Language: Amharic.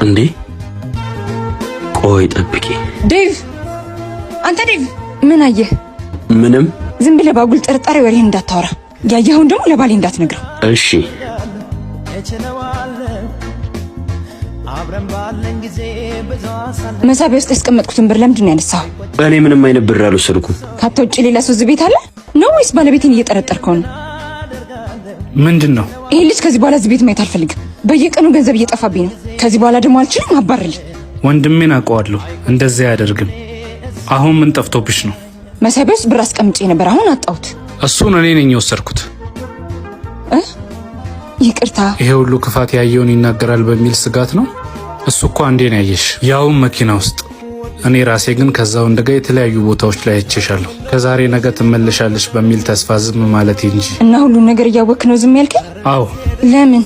እንዴ ቆይ ጠብቂ። ዴቭ፣ አንተ ዴቭ፣ ምን አየህ? ምንም። ዝም ብለህ ባጉል ጥርጣሬ ወሬህን እንዳታወራ። ያየኸውን ደግሞ ለባሌ እንዳትነግረው። እሺ። መሳቢያ ውስጥ ያስቀመጥኩትን ብር ለምንድን ነው ያነሳኸው? እኔ ምንም አይነት ብር አልወሰድኩም። ካንተ ውጭ ሌላ ሰው እዚህ ቤት አለ ነው ወይስ ባለቤቴን እየጠረጠርከው ነው? ምንድን ነው ይሄ ልጅ? ከዚህ በኋላ እዚህ ቤት ማየት አልፈልግም። በየቀኑ ገንዘብ እየጠፋብኝ ነው። ከዚህ በኋላ ደግሞ አልችልም። አባርልኝ። ወንድሜን አውቀዋለሁ፣ እንደዚያ አያደርግም። አሁን ምን ጠፍቶብሽ ነው? መሳቢያ ውስጥ ብር አስቀምጬ ነበር፣ አሁን አጣሁት። እሱን እኔ ነኝ የወሰድኩት። ይቅርታ። ይሄ ሁሉ ክፋት ያየውን ይናገራል በሚል ስጋት ነው። እሱ እኮ አንዴ ነው ያየሽ፣ ያውም መኪና ውስጥ። እኔ ራሴ ግን ከዛ ወንድ ጋር የተለያዩ ቦታዎች ላይ አይቼሻለሁ። ከዛሬ ነገ ትመለሻለሽ በሚል ተስፋ ዝም ማለት እንጂ። እና ሁሉን ነገር እያወክ ነው ዝም ያልከኝ? አዎ። ለምን?